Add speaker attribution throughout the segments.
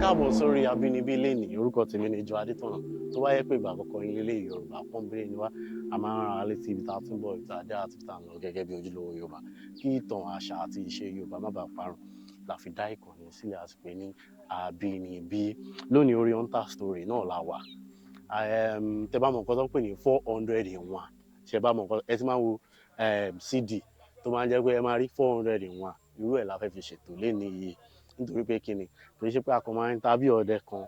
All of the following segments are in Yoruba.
Speaker 1: Káàbọ̀ sórí Àbínibí lénìí. Orúkọ tèmi ni Ìjọ Adétọ̀nà. Tó bá yẹ pé ìgbà àkọ́kọ́ yín lélẹ̀, Yorùbá pọ́nbélé ni wá. A máa ń rán ara létí ibi tá a ti ń bọ̀, ibi tá a dé àti ibi tá a ń lọ gẹ́gẹ́ bí ojúlówó Yorùbá, kí ìtàn, àṣà àti ìṣe Yorùbá má bàa parun la fi dá ìkànnì sílẹ̀ àti pé ní Àbínibí. Lónìí, orí Hunter Story náà la wà. Tẹ bá mọ nǹkan tó ń pè ní 401, ṣe bá mọ nǹkan ẹ ti máa ń wo CD tó máa ń jẹ́ pé ẹ máa rí 401, irú ẹ̀ la fẹ́ fi ṣètò lénìí yìí. Nítorí pé kíni? Kì í ṣe pé a kàn máa ń tàbí ọdẹ kan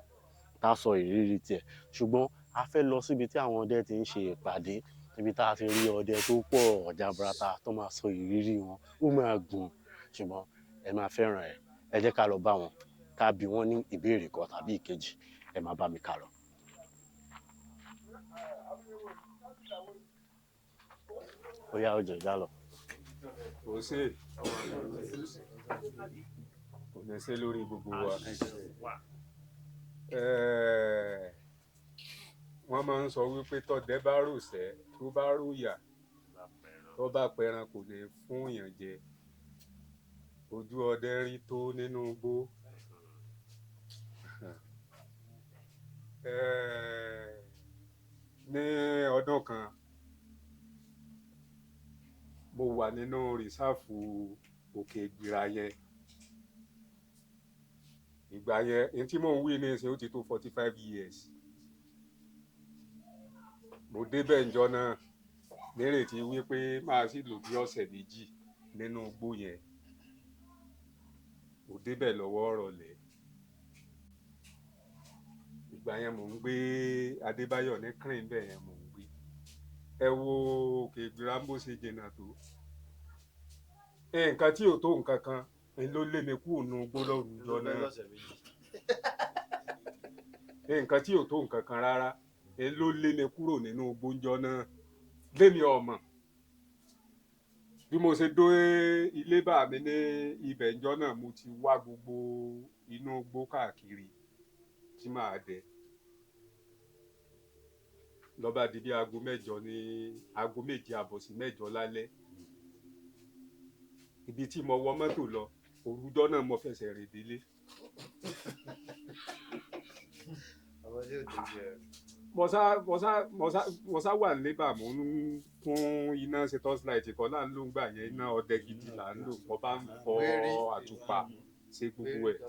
Speaker 1: tá a sọ ìrírí tiẹ̀, ṣùgbọ́n a fẹ́ lọ síbi tí àwọn ọdẹ ti ń ṣe ìpàdé, ibi tá a ti rí ọdẹ tó pọ̀ jaburata tó máa sọ ìrírí wọn. Ó máa gùn, ṣùgbọ́n ẹ máa fẹ́ràn ẹ. Ẹ jẹ́ ká lọ bá wọn, ká bi wọ́n ní ìbéèrè kan tàbí ìkejì. Ẹ máa bá mi ká lọ. Ó yá, ó jẹ ìjà lọ.
Speaker 2: Kò sí, kò ní sí lórí gbogbo wa. Wọ́n máa ń sọ wípé tọ́dẹ bá ròṣẹ́, tó bá ròyà, tó bá pẹran, kò ní fún èèyàn jẹ. Ojú ọdẹ rí tó nínú igbó. Ní ọdún kan, mo wà nínú rìsáàfù Òkè Ìgbìrà yẹn. Ìgbà yẹn, n tí mò ń wí ní ìsìn, ó ti tó 45 years. Mo débẹ̀ ńjọ́ náà nírètí wípé máa sì lò bí ọ̀sẹ̀ 2 nínú igbó yẹn. Mo débẹ̀ lọ́wọ́ ìrọ̀lẹ́. Ìgbà yẹn, mò ń gbé Adébáyọ̀ ní Crane, bẹ́ẹ̀ yẹn mò ń gbé. Ẹ wo Òkè Ìgbìrà bó ṣe jìnnà tó. Nǹkan tí ò tó nǹkan kan ń ló lé mi kúrò nínú igbó lóru ọjọ́ náà. Nǹkan tí ò tó nǹkan kan rárá ń ló lé mi kúrò nínú igbó ńjọ́ náà. Lémi ọmọ bí mo ṣe dé ilé bá mi ní ibẹ̀ ńjọ́ náà, mo ti wá gbogbo inú igbó káàkiri tí màá dẹ. Ló bá di bí aago 8, ní aago 7:30 sí 8 lálẹ́, ibi tí mo wọ mọ́tò lọ òrùjọ́ náà, mo fẹsẹ̀ rìn délé. Mo sá wà níbà, mo ń tún iná ṣe. Torchlight kọ́ là ń lò ńgbà yẹn, iná ọdẹ gidi là ń lò. Mo bá ń fọ àtùpà ṣe gbogbo ẹ̀.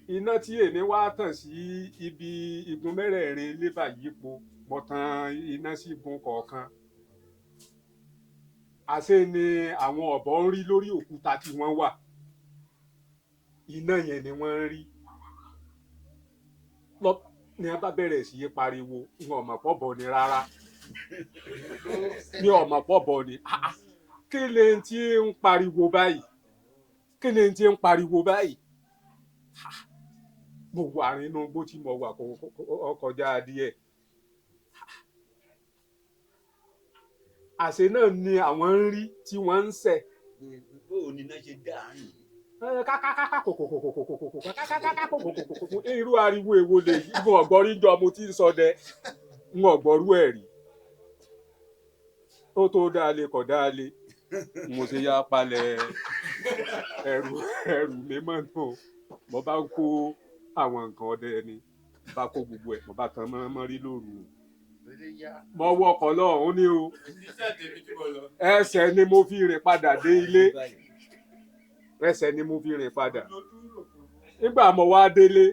Speaker 2: Iná tí èmi wá tàn sí ibi igun mẹ́rẹ̀ẹ̀rin lébà yípo, mo tan iná sí igun kọ̀ọ̀kan. Àṣé ni àwọn ọ̀bọ ń rí lórí òkúta tí wọ́n wà, iná yẹn ni wọ́n ń rí lọ. Ní wọ́n bá bẹ̀rẹ̀ sí í pariwo, n ò mọ̀ pọ̀ bọ̀ ni rárá, mi ò mọ̀ pọ̀ bọ̀ ni. Kí ni tí ń pariwo báyìí? Kí ni tí ń pariwo báyìí? Mo wà nínú igbó tí mo wà kọjá díẹ̀. Àṣé náà ni àwọn ń rí tí wọ́n ń sẹ̀.
Speaker 3: Bó o ní iná ṣe dá àárín yìí?
Speaker 2: Kákákáká kòkòkòkòkòkò kákákáká kòkòkòkòkò. Irú ariwo èwo lè yí? N ọ̀gbọ́rí jọ mo ti ń sọdẹ, n ọ̀gbọ́rú ẹ̀ rí. Ó tó dáa lé kọ̀ dáa lé, mo ṣe yá palẹ̀ ẹrù mi mọ́ nù. Mo bá ń kó àwọn nǹkan ọdẹ ni, bá kó gbogbo ẹ̀, mo bá tan mọ́rí lóru. Mo wọkọ̀ lọ́hùn-ún ní o, ẹsẹ̀ ni mo fi rìn padà dé ilé. Ẹsẹ̀ ni mo fi rìn padà. Nígbà mo wá délé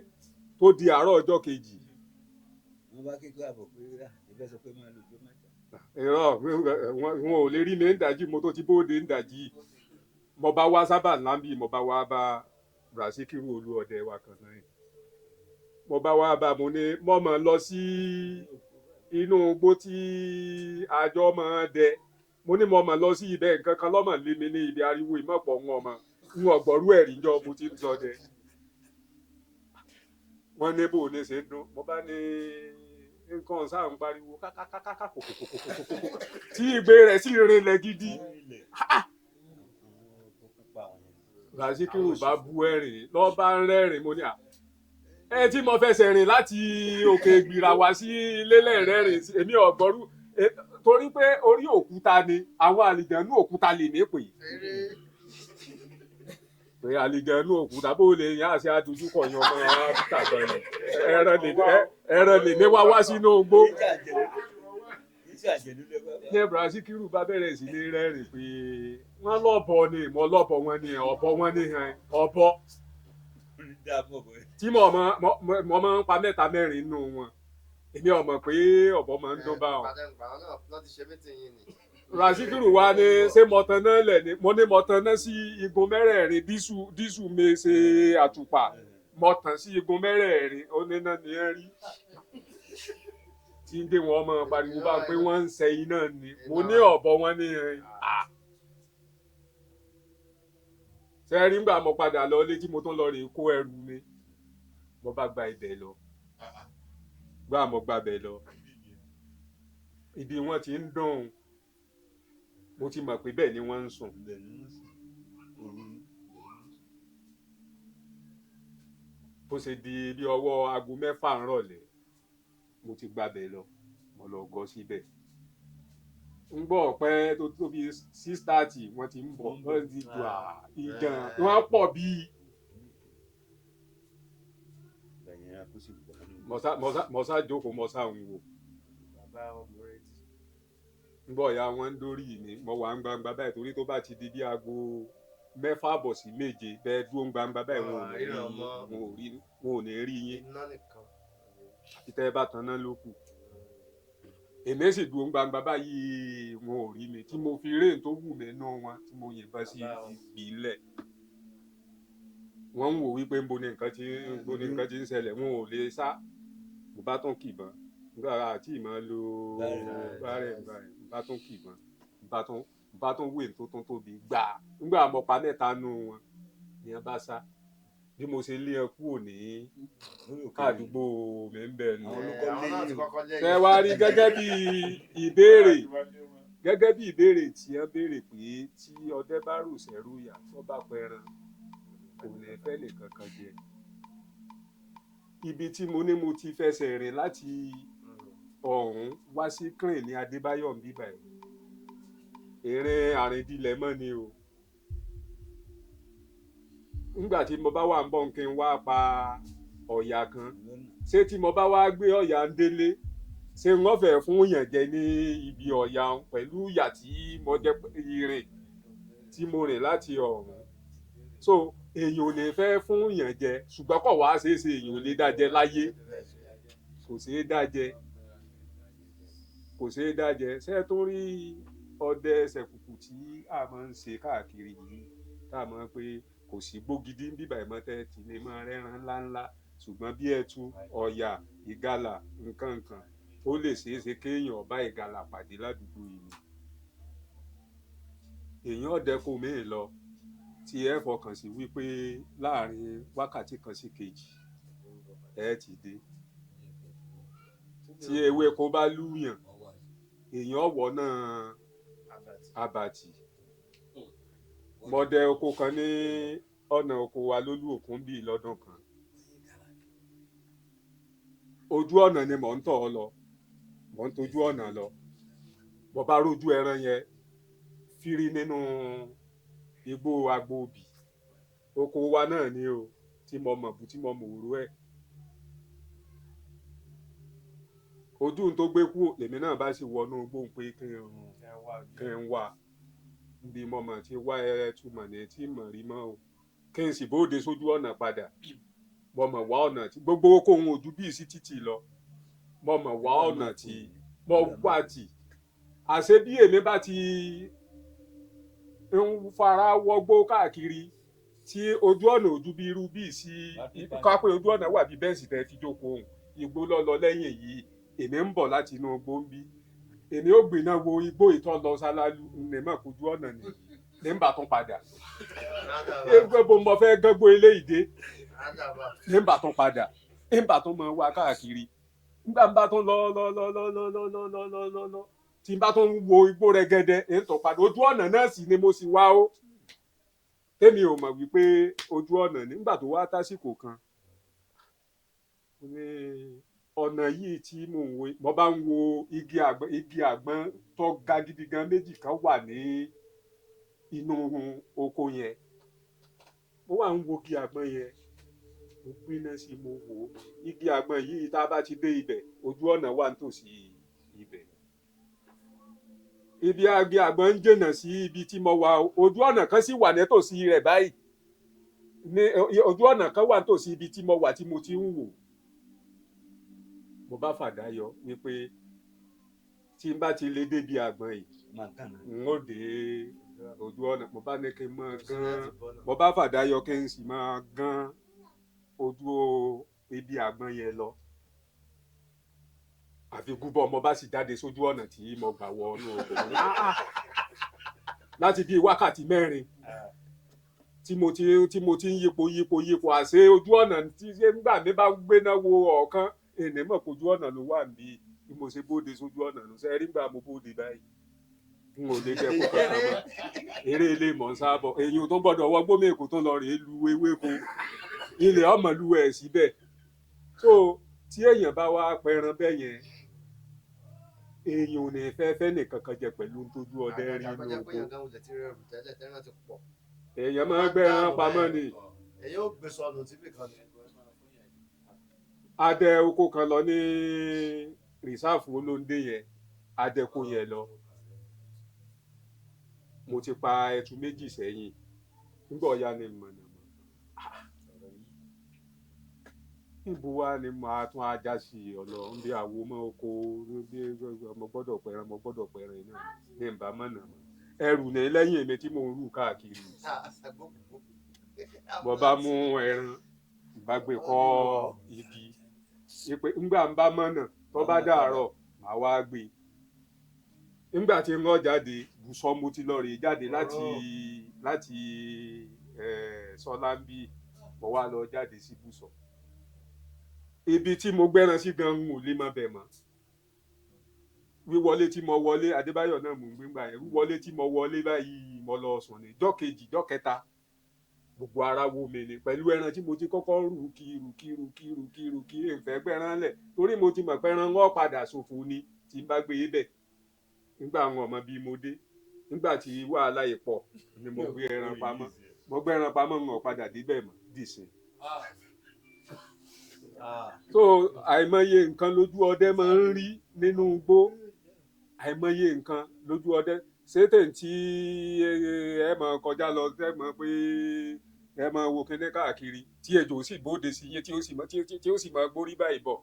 Speaker 2: tó di àárọ̀ ọjọ́ kejì.
Speaker 3: Wọ́n bá kíkọ́ àbọ̀ pé rà ìfẹ́ sọ pé máa lò ọjọ́ 3.
Speaker 2: Irọ́, wọn ò lè rí mi ń dàjí, mo tó ti bóde ń dàjí. Mo bá wá sábà lámbì, mo bá wá bá Ràsíkírù Olúọdẹ wa kan náà. Mo bá wá bá, mo ní mo mọ̀ lọ sí inú igbó tí àjọ máa dẹ. Mo ní mo mọ̀ lọ sí ibẹ̀, nǹkan kan lọ́mọ̀ lé mi ní ibi, ariwo ìmọ̀pọ̀ wọn ọmọ ń ọ̀gbọ̀rú ẹ̀rí jọ mo ti ń sọdẹ. Wọ́n ní bò ní ṣe ń dún. Mo bá ní nǹkan sáà ń pariwo kákákáká kòkòkòkòkòkò tí ìgbé rẹ̀ sì rinlẹ̀ gidi. Ràsíkírù bá bú ẹ̀rín, lọ́ bá ń rẹ́rìn. Mo ní à ẹ tí mo fẹsẹ̀ rìn láti Òkè Ìgbìrà wá sí lélẹ̀ rẹ́rìn, èmi ọ̀gbọ́rú, torí pé orí òkúta ni àwọn àlìjànú òkúta lè ní pè. Pé àlìjẹ̀nú òkúta bó lè yàn àṣẹ àdójúkọ yan ọmọ tàbọn ni ẹran lè ní wá wá sínú igbó. Ní Bùràsíkírù bá bẹ̀rẹ̀ sí ní rẹ́rìn pé wọ́n lọ́bọ ni mo lọ́bọ wọn ni ọ̀bọ wọn ni hàn ọ̀bọ tí mo máa ń pa mẹ́ta mẹ́rin nínú wọn, èmi ò mọ̀ pé ọ̀bọ máa ń dún bá wọn. Rasikiru wa ní ṣé mo tan náà lẹ̀ ni mo ní mo tan náà sí igun mẹ́rẹ̀ẹ̀rin, dísù mi ṣe àtùpà mo tàn sí igun mẹ́rẹ̀ẹ̀rin, ó ní náà ní ẹ rí tí ń dé wọn ọmọ pariwo bá pé wọ́n ń ṣe iná ni mo ní ọ̀bọ wọn ní irin. Ṣe rí ngbà mo padà lọ ilé tí mo tún lọ rè kó ẹrù mi, mo bá gba ibẹ̀ lọ, gbà mo gba ibẹ̀ lọ, ibi wọn ti ń dùn, mo ti mọ̀ pé bẹ́ẹ̀ ni wọ́n ń sùn. Bó ṣe di bí ọwọ́ aago 6 ìrọ̀lẹ́ mo ti gba ibẹ̀ lọ, mo lọ gọ síbẹ̀. Ń gbọ́ ọ̀pẹ tó tó bí 6:30 wọ́n ti ń bọ̀, wọ́n ti gbà ìjàn wọ́n pọ̀ bíi. Mọ̀sá jókòó mọ̀sá ń wò. Ń bọ̀ ya wọ́n ń dórí mi, mo wà ń gbangba báyìí torí tó bá ti di bí aago 6:30 sí 7 bẹ́ẹ̀ dúró ń gbangba báyìí wọn ò ní rí yín. Àti tẹ́ ẹ bá tan náà ló kù. Èmi sì dúró gbangba báyìí wọn ò rí mi tí mo fi réè tó wù mí nú wọn tí mo yìnbọn sí ìbílẹ̀. Wọ́n ń wò wípé ń bo ni nǹkan ti ń ṣẹlẹ̀, wọn ò lè sá. Mo bá tún kìbọn nígbà àti ìmọ̀ lo bárẹ̀ mo bá tún kìbọn mo bá tún wé tó tún tóbi gbà nígbà mo pa mẹ́ta nú wọn ni wọ́n bá sá. Bí mo ṣe lé ẹ kúrò ní àdúgbò mi ń bẹ̀ nù. Ṣé wá rí gẹ́gẹ́ bí ìbéèrè tí wọ́n béèrè pé tí ọdẹ bá rò sẹ́rù ìyá tó bá pẹran kò ní fẹ́ nìkan kan jẹ. Ibi tí mo ní mo ti fẹsẹ̀ rìn láti ọ̀hún wá sí Crane ní Adébáyọ̀ ń bíbà yìí. Eré àrìndílẹ̀ mọ́ ni o. Nígbà tí mo bá wà ń bọ̀ kí n wá pa ọ̀yà kan, ṣé tí mo bá wá gbé ọ̀yà ń délé, ṣé wọ́n fẹ́ fún yàn jẹ ní ibi ọ̀yà pẹ̀lú ìyà tí mo jẹ ìrìn tí mo rìn láti ọ̀hún. So èèyàn ò lè fẹ́ fún yàn jẹ, ṣùgbọ́n kò wá ṣeé ṣe èèyàn ò lè dájẹ láyé, kò ṣeé dájẹ, kò ṣeé dájẹ. Ṣé ẹ tún rí ọdẹ ẹsẹ̀ kùkù tí a máa ń ṣe káàkiri yìí tá a máa ń pé kò sí gbógidí bíbà ìmọ̀tẹ́ tí lè máa rẹ́ran ńláńlá, ṣùgbọ́n bí ẹtu, ọ̀yà, ìgalà, nǹkan-nǹkan ó lè ṣeé ṣe kéèyàn bá ìgalà pàdé ládùúgbò yìí ni. Èèyàn ọ̀dẹ kò míì lọ tí ẹ fọkàn sí wípé láàrin wákàtí kan sí kejì ẹ ti dé. Tí ewéko bá lúyàn, èèyàn ọ̀wọ́ náà àbàtì. Mọdẹ oko kan ní ọ̀nà oko wa lólú òkun bíi lọ́dún kan. Ojú ọ̀nà ni mò ń tọ̀ ọ́ lọ, mò ń tojú ọ̀nà lọ. Mo bá rójú ẹran yẹn fírí nínú igbó agbóbì. Oko wa náà ni o, tí mo mọ̀ bù tí mo mọ̀ òru ẹ̀. Ojú tó gbé kú lèmi náà bá sì wọnú igbó pé kí n wá. Bí mo mọ̀ tí wá ẹ túmọ̀ ní tí mọ̀ rí mọ́ o. Kí n sì bóde sójú ọ̀nà padà. Mo mọ̀ wá ọ̀nà tí gbogbo oko òun ojú bíi sí títì lọ. Mo mọ̀ wá ọ̀nà tí mo wá tì. Àṣé bí èmi bá ti ń fara wọgbó káàkiri tí ojú ọ̀nà ojú bí irú bíi sí kápẹ́ ojú ọ̀nà wà bí bẹ́ǹsì tẹ́ fi jókòó òun. Igbó lọ́lọ́ lẹ́yìn yìí, èmi ń bọ̀ láti inú igbó ń bí. Èmi ò gbìnà wo igbó ìtọ́ lọ sálálú ní mọ̀ kojú ọ̀nà nìyí ní ń bà tún padà. Ewé bo mo fẹ́ gángbó eléyìí dé ní ń bà tún padà, ní ń bà tún mọ wá káàkiri. Nígbà ń bá tún lọ lọ lọ lọ lọ lọ lọ lọ lọ lọ lọ tí n bá tún wo igbó rẹ̀gẹ̀dẹ̀ ń tún padà. Ojú ọ̀nà náà sì ni mo sì wá o. Tèmi ò mọ̀ wípé ojú ọ̀nà nígbà tó wá tásìkò kan. Mo ní ọ̀nà yìí tí mò ń wo, mo bá ń wo igi àgbọn tó ga gidi gan méjì kan wà ní inú oko yẹn. Mo wà ń wo igi àgbọn yẹn, mo gbiná sí, mo wò ó. Igi àgbọn yìí, tá a bá ti dé ibẹ̀, ojú ọ̀nà wà nítòsí ibẹ̀. Ibi igi àgbọn ń jìnnà sí ibi tí mo wà, ojú ọ̀nà kan sì wà nítòsí rẹ̀ báyìí. Ní ojú ọ̀nà kan wà nítòsí ibi tí mo wà tí mo ti ń wò. Mo bá fàdá yọ wípé tí n bá ti lè débi àgbọn yìí, n ó dé ojú ọ̀nà. Mo bá ní kí n máa gán, mo bá fàdá yọ kí n sì máa gán ojú ibi àgbọn yẹn lọ. Àfi gúbọ, mo bá sì jáde sójú ọ̀nà tí mo gbà wọ inú oko láti bíi wákàtí 4 tí mo ti ń yípo yípo yípo. Àṣé ojú ọ̀nà tí ṣé ńgbà mi bá gbéná wo ọ̀kan, ènìyàn mọ̀ pé ojú ọ̀nà ló wà níbí. Bí mo ṣe bóde sójú ọ̀nà nù, ṣe rí gbà mo bóde báyìí, n ò lè jẹ kó kankan mọ́. Eré ilé mọ̀ ń sábọ̀, èyí tó gbọ́dọ̀ wọ gbómi èkó tó lọ rèé lu ewéko ilẹ̀ ọmọ lu ẹ̀ síbẹ̀. So tí èèyàn bá wá pẹran bẹ́ẹ̀ yẹn, èèyàn ò ní fẹ́ fẹ́ nìkan kan jẹ pẹ̀lú tójú ọdẹ rí inú oko. Èèyàn máa ń gbẹ́ran pamọ́ ni. Adẹ oko kan lọ ní rìsáàfù Olóńdé yẹn, adẹ kó yẹn lọ. Mo ti pa ẹtu 2 sẹ́yìn. Nígbà ọ̀ya ni mọ̀nàmọ́. Níbo wá ni màá tún ajá sí ọ̀lọ́ ń bí àwo mọ́ oko bí mo gbọ́dọ̀ pẹran, mo gbọ́dọ̀ pẹran iná ní ìbá mọ̀nàmọ́. Ẹrù ní lẹ́yìn mi tí mò ń rù káàkiri. Mo bá mú ẹran, bá gbé kọ́ igi. Ìpè ńgbà ń bá mọ̀nà tó bá dàárọ̀, màá wá gbé. Ńgbà tí ń jáde, bùsọ̀ mo ti lọ rè jáde láti Sọláńbí, mo wá lọ jáde sí bùsọ̀. Ibi tí mo gbẹ́ran sí gan n ò lè mọ bẹ̀ mọ́. Wíwọlé tí mo wọlé, Adébáyọ̀ náà mò ń gbé ńgbà yẹn. Wíwọlé tí mo wọlé báyìí, mo lọ sùn ní jọ́ kejì, jọ́ kẹta. Gbogbo ara wo mi ni pẹ̀lú ẹran tí mo ti kọ́kọ́ rù kí rù kí rù kí rù kí rù kí ìfẹ́ gbẹ́ran lẹ̀, torí mo ti mọ̀ pé ẹran wọn padà ṣòfò ni tí n bá gbé e bẹ̀. Nígbà àwọn ọmọ bíi mo dé, nígbà tí wàhálà yìí pọ̀ ni mo gbé ẹran pamọ́. Mo gbé ẹran pamọ́, n ò padà débẹ̀ mọ́ dìsìn. So àìmọye nǹkan lójú ọdẹ máa ń rí nínú igbó. Àìmọye nǹkan lójú ọdẹ. Ṣé tí ẹ mọ̀ kọjá lọ, ẹ mọ̀ pé ẹ mọ̀ wo kíní káàkiri tí ejò sì bóde sí yín, tí ó sì máa gbórí báyìí bọ̀.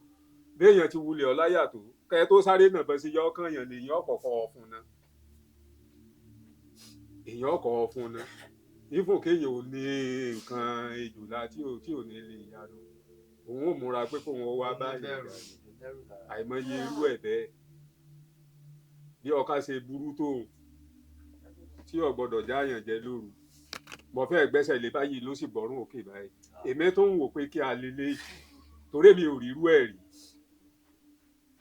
Speaker 2: Béèyàn ti wulẹ̀ ọ láyà tó, kẹ́ ẹ tó sáré nàbọ̀ sí yọ ọkàn yàn lèèyàn ọ̀kọ̀ọ̀kọ̀ ọ̀fun náà. Èèyàn ọkọ̀ ọ̀fun náà. Ìfún kéèyàn ò ní nǹkan ejò la tí ò ní lè yanu. Òun ò múra pé kóun wá báyìí. Àìmọye irú ẹ̀ bẹ́ẹ̀. Bí ọká ṣe burú tóun, tí ò gbọdọ̀ jáyàn jẹ lóru. Mo fẹ́ gbẹ́sẹ̀ lé báyìí ló sì gbọ́rùn òkè báyìí. Èmi tó ń wò pé kí a lè lé, torí mi ò rírú ẹ̀ rí.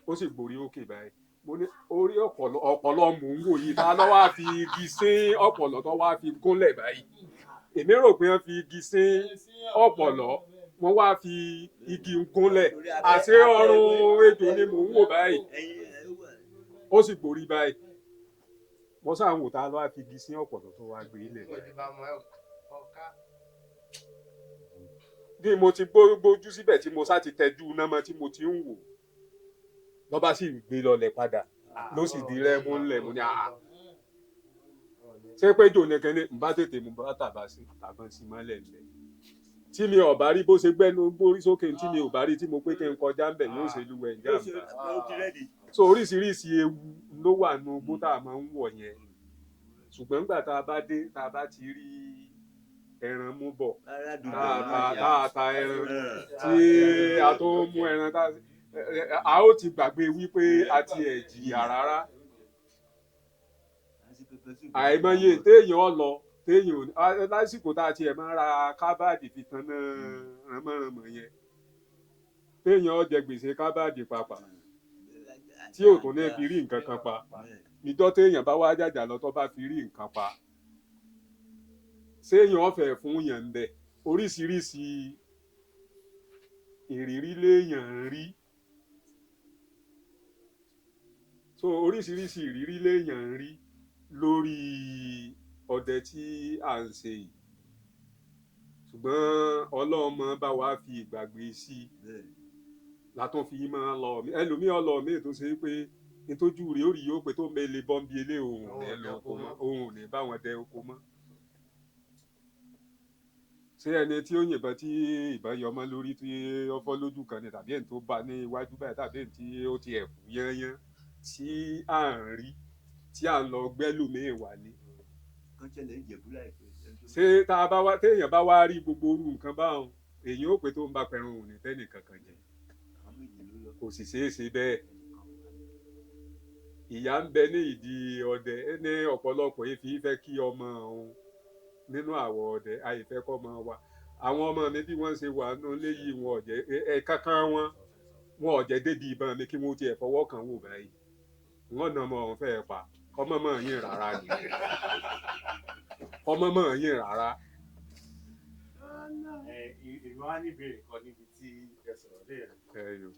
Speaker 2: Ó sì gbórí òkè báyìí. Mo ní orí ọ̀pọ̀lọ́ mò ń wò yìí, ta ló wá fi igi sín ọ̀pọ̀lọ́ tó wá fi gúnlẹ̀ báyìí. Èmi rò pé wọ́n fi igi sín ọ̀pọ̀lọ́, wọ́n wá fi igi gúnlẹ̀. Àṣé ọrùn ejò ni mò ń wò báyìí. Ó sì gbórí báyìí. Mo sáà ń wò ta ló wá fi igi sín ọ̀pọ̀lọ́ tó wá gbé ilẹ̀ báyìí. Bí mo ti gbójú síbẹ̀ tí mo sá ti tẹjú iná mọ́ tí mo ti ń wò, ló bá sì gbé lọlẹ̀ padà, ló sì di rẹ́mú ńlẹ̀. Mo ní àá. Ṣé pé jò ní kíní, n bá tètè mú bá tàbá sí tàbọn sí mọ́lẹ̀ ńlẹ̀. Tí mi ò bá rí bó ṣe gbẹ́nu gbórí sókè, tí mi ò bá rí tí mo pé kí n kọjá ńbẹ̀ yóò ṣe lúwẹ̀ ń jàǹbá. So oríṣiríṣi ewu ló wà nínú igbó tá a máa ń wọ̀ yẹn. Ṣùgbọ́n nígbà tá a bá dé, tá a bá ti rí ẹran mú bọ̀, tá a ta ẹran tí a tó mú ẹran tá a ó ti gbàgbé wípé a ti ẹ̀ jìyà rárá. Àìmọye téèyàn lọ, téèyàn lásìkò tá a tiẹ̀ máa ń ra kábàdì fi tan náà ránmọ́ránmọ́ yẹn, téèyàn jẹ gbèsè kábàdì pàpà tí ò tún ní fi rí nǹkan kan pa. Ìjọ́ téèyàn bá wá jàjà lọ tó bá fi rí nǹkan pa, séèyàn ọ̀fẹ́ fún yàn ń bẹ̀. Oríṣiríṣi ìrírí léèyàn ń rí. So oríṣiríṣi ìrírí léèyàn ń rí lórí ọdẹ tí à ń ṣe yìí. Ṣùgbọ́n Ọlọ́run máa bá wa fi ìgbàgbé sí i látún fi máa lọ mí. Ẹlòmíì ọlọ mi tó ṣe pé ntójú rèé ó rí yóò pé tó mele bọ́m̀bì ilé òun ò ní lọ oko mọ́, òun ò ní bá wọn dẹ oko mọ́. Ṣé ẹni tí ó yìnbọn tí ìbọn yọmọ lórí tí ó fọ́ lójú kan ni, tàbí ẹni tó bá ní iwájú báyìí, tàbí ẹni tí ó ti ẹ̀kú yányán tí à ń rí tí à ń lọ gbẹ́lòmíì wálé? Ṣé tá a bá wá téèyàn bá wá rí gbogbo orú nǹkan báwọn, èyí ó pé tó ń bá pẹran òun ní tẹ́nì kankan jẹ, kò sì ṣeé ṣe bẹ́ẹ̀. Ìyá ń bẹ ní ìdí ọdẹ ní ọ̀pọ̀lọpọ̀ yìí fi fẹ́ kí ọmọ òun nínú àwọ̀ ọdẹ, àìfẹ́ kọ́ ọmọ wa. Àwọn ọmọ mi bí wọ́n ṣe wà nínú ilé yìí, wọn ò jẹ́ ẹ kankan wọn ò jẹ́ débi ìbọn mi kí wọ́n tiẹ̀ fọwọ́ kàn wò báyìí. Wọ́n nà ọmọ òun fẹ́ pa ọmọ mọ̀ yín rárá ni, ọmọ mọ̀ yín rárá.
Speaker 1: Èmi wá ní ìbéèrè kan níbi tí ẹ sọ̀rọ̀ dé yẹn.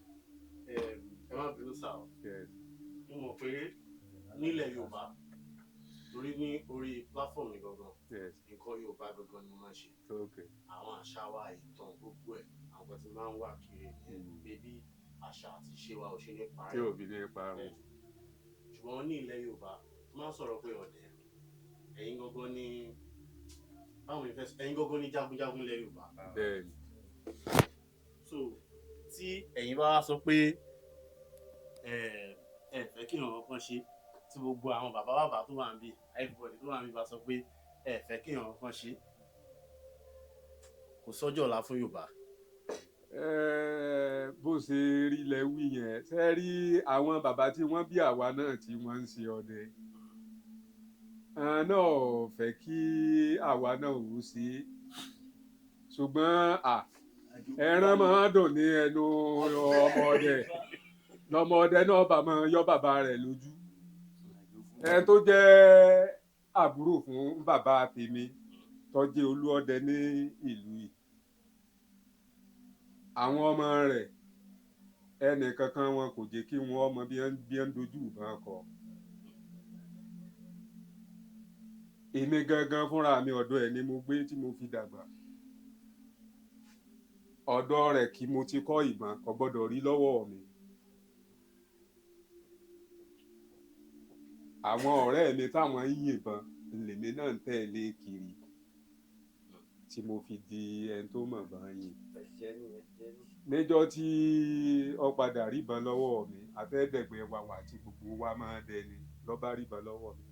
Speaker 1: Ẹ má bínú sá o. Mo mọ̀ pé nílẹ̀ Yorùbá, torí ní orí platform mi gangan, nǹkan Yorùbá gangan ni mo máa ń ṣe. Àwọn àṣà wa, ìtàn, gbogbo ẹ̀, àwọn kan tí máa ń wà kiri nìyẹn, pé bí àṣà àti ìṣe wa ò ṣe ní parẹ́.
Speaker 2: Tí òbí ní parun.
Speaker 1: Ṣùgbọ́n ní ilẹ̀ Yorùbá, tó máa ń sọ̀rọ̀ pé ọ̀dẹ̀, ẹ̀yin gangan ni báwo ni fẹ́ ẹ̀yin gangan ni jagunjagun ilẹ̀ Yorùbá.
Speaker 2: Bẹ́ẹ̀ni.
Speaker 1: So tí ẹ̀yin bá wá sọ pé ẹ fẹ́ kí ìrànwọ́ kan ṣe, tí gbogbo àwọn bàbá bàbá tó wà níbí, everybody tó wà níbí bá sọ pé ẹ fẹ́ kí ìrànwọ́ kan ṣe, kò sọ́jọ́ ọ̀la fún Yorùbá.
Speaker 2: Bó ṣe rí lẹ wí yẹn, ṣe rí àwọn bàbá tí wọ́n bí àwa náà tí wọ́n ń ṣe ọdẹ, àwọn náà ò fẹ́ kí àwa náà ò ṣe, ṣùgbọ́n ẹran máa ń dùn ní ẹnu ọmọdé, lọmọdé náà bá máa yọ bàbá rẹ̀ lójú. Ẹ tó jẹ́ àbúrò fún bàbá tèmi tó jẹ́ olúọdẹ ní ìlú yìí, àwọn ọmọ rẹ̀ ẹnì kankan wọn kò jẹ́ kí wọ́n mọ bí wọ́n dojú ìbọn kọ. Èmi gangan fúnra mi ọ̀dọ̀ ẹ̀ ni mo gbé tí mo fi dàgbà. Ọ̀dọ̀ rẹ̀ kí mo ti kọ́ ìbọn, kò gbọ́dọ̀ rí lọ́wọ́ mi. Àwọn ọ̀rẹ́ mi táwọn ń yìnbọn lèmi náà ń tẹ̀lé kiri tí mo fi di ẹni tó mọ̀ bá yìn. Níjọ́ tí ó padà ríbọn lọ́wọ́ mi, àfẹ́dẹ̀gbẹ́ wa wà tí gbogbo wa máa dẹni ló bá ríbọn lọ́wọ́ mi.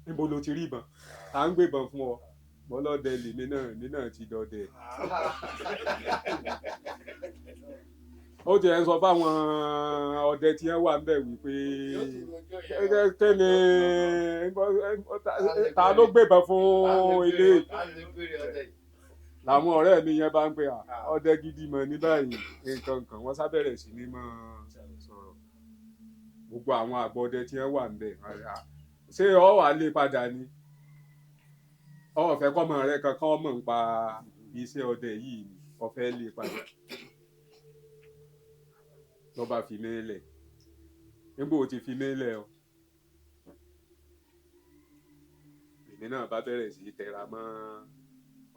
Speaker 2: Níbo lo ti ríbọn? À ń gbébọn fún ọ. Mọ́lọ́dẹ lèmi náà, èmi náà ti dọdẹ. Ó ti ẹ̀ ń sọ fáwọn ọdẹ tí wọ́n wà ń bẹ̀ wípé kí ni ta ló gbébọn fún ilé? Làwọn ọ̀rẹ́ mi yẹn bá ń pè à ọdẹ gidi mọ̀ ní báyìí, nǹkan kan wọ́n sábẹ̀rẹ̀ sí ní mọ́ sọ̀rọ̀. Gbogbo àwọn àgbọ̀dẹ tí wọ́n wà ń bẹ̀, ṣé ọ wà lè padà ni? Ọ fẹ́ kọ́mọ rẹ kankan mọ̀ ń pa iṣẹ́ ọdẹ yìí ni, ọ fẹ́ lè padà. Ló bá fi mí lẹ̀. Nígbà ó ti fi mí lẹ̀ o, èmi náà bá bẹ̀rẹ̀ sí í tẹra mọ́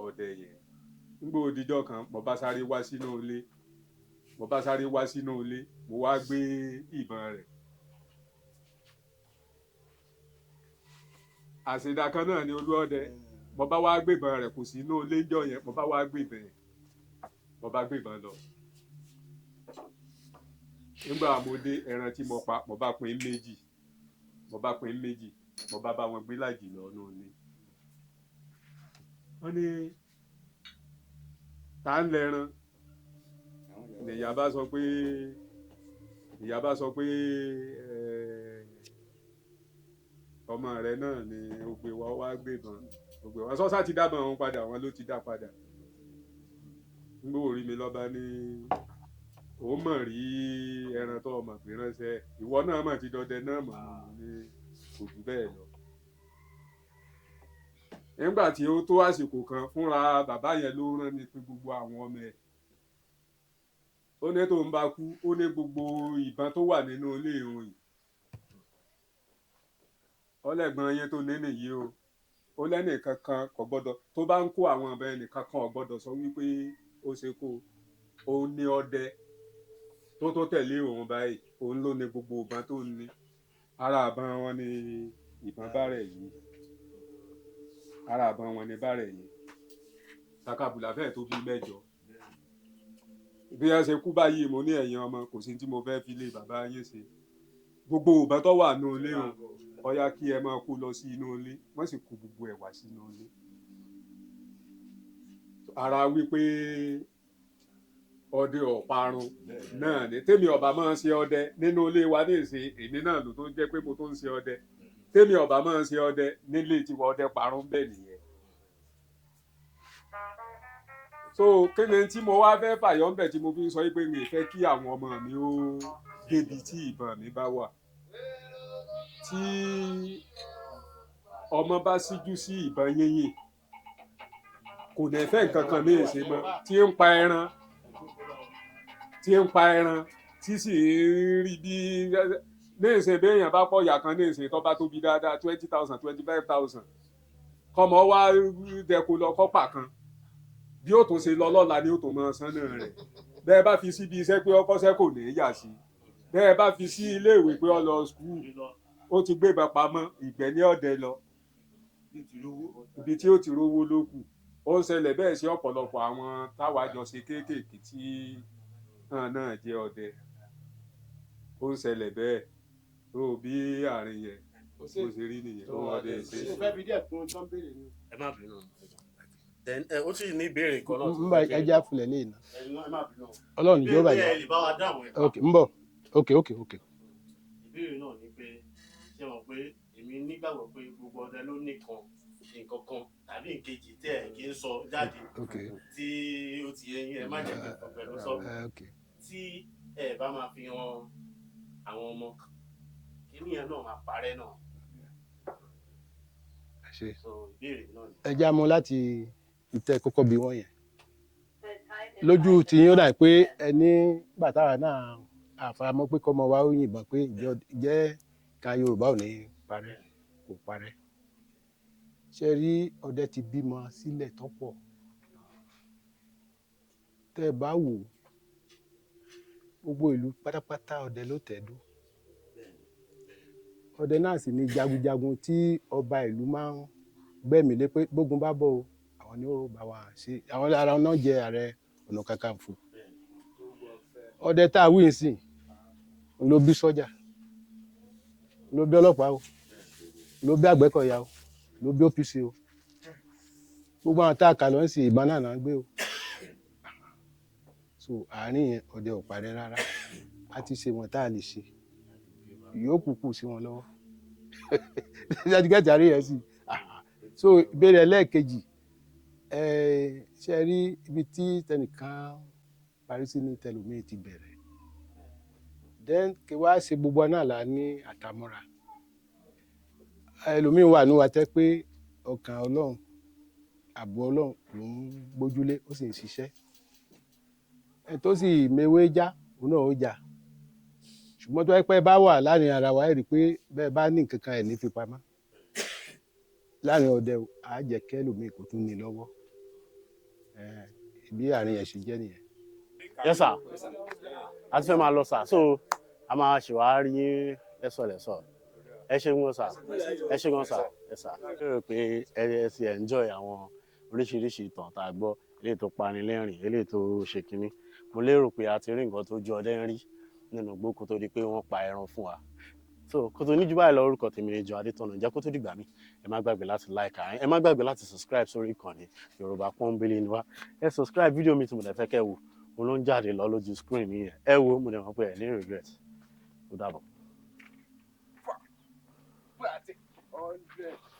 Speaker 2: ọdẹ yẹn. Nígbà ó dijọ́ kan, mo bá sáré wá sínú ilé, mo bá sáré wá sínú ilé, mo wá gbé ìbọn rẹ̀. Àṣìdá kan náà ni olúọdẹ. Mo bá wá gbé ìbọn rẹ̀, kò sí inú ilé ńjọ́ yẹn, mo bá wá gbé ìbọn yẹn, mo bá gbé ìbọn lọ. Nígbà mo dé, ẹran tí mo pa, mo bá pín méjì, mo bá pín méjì, mo bá bá wọn gbé lájì lọ nù ilé. Wọ́n ní ta ń lẹran? Nìyá bá sọ pé, ìyá bá sọ pé ọmọ rẹ náà ni ó gbé wa, ó wá gbé ìbọn, ó gbé wa. Sọ́sá ti dábàá wọn padà, wọn ló ti dá padà. Nígbà orí mi lọ́ba ní ó mọ̀ rí ẹran tó ọmọ pé ránṣẹ́, ìwọ náà mọ̀ ti dọdẹ náà mọ̀ ní kò jù bẹ́ẹ̀ lọ. Nígbà tí ó tó àsìkò kan, fúnra bàbá yẹn ló rán mi pé gbogbo àwọn ọmọ ẹ̀. Ó ní tó ń bá kú, ó ní gbogbo ìbọn tó wà nínú ilé ìròyìn. Ọlẹ́gbọ̀n yẹn tó ní nìyí o, Ó lẹ́nìkan kan kò gbọ́dọ̀ tó bá ń kó àwọn ọ̀bẹ, ẹnìkan kan ò gbọ́dọ̀ sọ wípé ó ṣe kó. Òun ní ọdẹ tó tẹ̀lé òun báyìí, òun ló ní gbogbo ìbọn tó ń ní. Ara ìbọn wọn ni ìbọn bárẹ̀ yìí, ara ìbọn wọn ni bárẹ̀ yìí. Sakabula fẹ́ẹ̀ tó bí 8. Bí wọ́n ṣe kú báyìí, mo ní ẹ̀yin ọmọ, kò sí tí mo fẹ́ fi lé bàbá yín ṣe. Gbogbo ìbọn tó wà nínú ilé o, ó yá kí ẹ máa kó lọ sí inú ilé. Wọ́n sì kó gbogbo ẹ̀ wá sínú ilé. Ara wípé ọdẹ ọ̀parun náà ni. Tèmi ọba máa ń ṣe ọdẹ nínú ilé wa ní ìsìn, èmi náà ló tó jẹ́ pé mo tó ń ṣe ọdẹ. Tèmi ọba máa ń ṣe ọdẹ nílé tiwa, ọdẹ parun bẹ́ẹ̀ nìyẹn. So kí ni tí mo wá fẹ́ fàyọ́ ńbẹ̀ tí mo fi ń sọ pé mi ì fẹ́ kí àwọn ọmọ mi ó débi tí ìbọn mi bá wà? Tí ọmọ bá síjú sí ìbọn yínyìn, kò ní fẹ́ nǹkan kan ní ìṣe mọ́. Tí ń pa ẹran, tí ń pa ẹran, tí sì ń rí bí ní ìsìn, béèyàn bá pọ̀ yà kan ní ìsìn tó bá tóbi dáadáa, 20,000, 25,000, kọ́mọ wá dẹko lọ kọ́pà kan, bí ó tún ṣe lọ lọ́la ni ó tún mọ sánà rẹ̀. Bẹ́ẹ̀ bá fi síbi iṣẹ́ pé ọkọ́ṣẹ́, kò ní í yà sí. Bẹ́ẹ̀ bá fi sí iléèwé pé ó lọ school, ó ti gbébọn pamọ́ ìgbẹ́ ní ọ̀dẹ lọ ibi tí ó ti rówó ló kù. Ó ń ṣẹlẹ̀ bẹ́ẹ̀ sí ọ̀pọ̀lọpọ̀ àwọn táwa jọ ṣe kéékèèké tí náà náà jẹ́ ọdẹ. Ó ń ṣẹlẹ̀ bẹ́ẹ̀ tó bí àárín yẹn bó ṣe rí nìyẹn. Ó ọdẹ ṣe.
Speaker 4: Ṣé o fẹ́ fi díẹ̀ kún tán béèrè ni?
Speaker 1: Ẹ má bínú. Then ẹ ó sì ní ìbéèrè kan náà.
Speaker 4: N bá ẹja fúnlẹ̀ lé iná.
Speaker 1: Ẹ má bínú.
Speaker 4: Ọlọ́run yóò
Speaker 1: Ìbéèrè
Speaker 4: bàjẹ́.
Speaker 1: ẹ lè bá wa dáhùn ẹ̀.
Speaker 4: Ok, ń bọ̀. Ok.
Speaker 1: Ìbéèrè náà ni pé, ṣé mọ̀ pé èmi nígbàgbọ́ pé gbogbo ọdẹ ló ní kan nǹkan kan tàbí nǹkejì tẹ́ ẹ̀ kí ń sọ jáde tí ó ti yé yín, ẹ má jẹ́ kí n kàn pẹ̀lú sọ.
Speaker 4: Ok.
Speaker 1: Tí ẹ bá máa fi hàn àwọn ọmọ, kíní yẹn náà máa parẹ́ náà.
Speaker 4: Ẹ ṣe.
Speaker 1: So ìbéèrè náà ni.
Speaker 4: Ẹja mú láti ìtẹ́ kọ́kọ́ bí wọ́n yẹn lójú tí yín, ó dà pé ẹni bàtàrà náà àfaramọ́ pé kọ́mọ wa ó yìnbọn pé ìjẹ́ ká Yorùbá ò ní parẹ́, kò parẹ́. Ṣe rí, ọdẹ ti bímọ sílẹ̀ tọ́pọ̀. Tẹ́ ẹ bá wò ó, gbogbo ìlú pátápátá ọdẹ ló tẹ̀dó. Ọdẹ náà sì ni jagunjagun tí ọba ìlú máa ń gbẹ̀mí lé pé bógun bá bọ̀ o, àwọn ni ó bá wa ṣe. Àwọn ara wọn náà jẹ Ààrẹ Ọ̀nà Kakanfò. Ọdẹ tá a wí ń sìn ló bí sọ́jà, ló bí ọlọ́pàá o, ló bí Àgbẹ̀kọ̀yà o, ló bí OPC o. Gbogbo àwọn tá a kà lọ ń sìn, ìbọn náà náà ń gbé o. So àárín yẹn, ọdẹ ò parẹ́ rárá. A ti ṣe wọn tá a lè ṣe, ìyókù kù sí wọn lọ́wọ́. Ṣáàtìkẹ́tì àárín yẹn sì. So ìbéèrè ẹlẹ́ẹ̀kejì, ṣe rí ibi tí tẹnìkan parí sí ní tẹlòmíì ti bẹ̀rẹ̀. Then kí wá ṣe gbogbo náà là ní àtàmọ́ra. Ẹlòmíín wà ní wa tẹ́ pé ọkàn Ọlọ́run, ààbò Ọlọ́run ló ń gbójúlé, ó sì ń ṣiṣẹ́. Ẹ tó sì mewé já, òun náà ó já. Ṣùgbọ́n tó yẹ pé bá wà láàrin ara wa, ẹ rí i pé bẹ́ẹ̀ bá ní nǹkan kan, ẹ̀ ní fi pamọ́ láàrin ọdẹ o, á jẹ́ kẹ́lòmíì kó tún ní lọ́wọ́. Bí àárín yẹn ṣe jẹ́ nìyẹn.
Speaker 1: Yes sir, a ti fẹ́ máa lọ sir, so a máa ṣì wá rí yín lẹ́sọ̀ lẹ́sọ̀. Ẹ ṣé gan sir, ẹ ṣé gan sir, ẹ sir. Ẹ rò pé ẹ ti enjoy àwọn oríṣiríṣi ìtàn tá a gbọ́, eléyìí tó pani lẹ́rìn, eléyìí tó ṣe kínní. Mo lérò pé a ti rí nǹkan tó ju ọdẹ ń rí nínú igbó kó tó di pé wọ́n pa ẹran fún wa. So kó tó ní jù báyìí lọ, orúkọ tèmi ni Jọ Adétọ̀nà. Ǹjẹ́ kó tó dìgbà mi, ẹ má gbàgbé láti like, ẹ má gbàgbé láti subscribe sórí ìkànnì Yorùbá Pọ́nbélé ni wá. Ẹ subscribe. Fídíò mi tí mo dẹ̀ fẹ́ kẹ́ wò, òun ló ń jáde lọ lójú screen yẹn. Ẹ wo, mo dẹ̀ mọ̀ pé ẹ ní regret. Ó dàbọ̀.
Speaker 2: 100.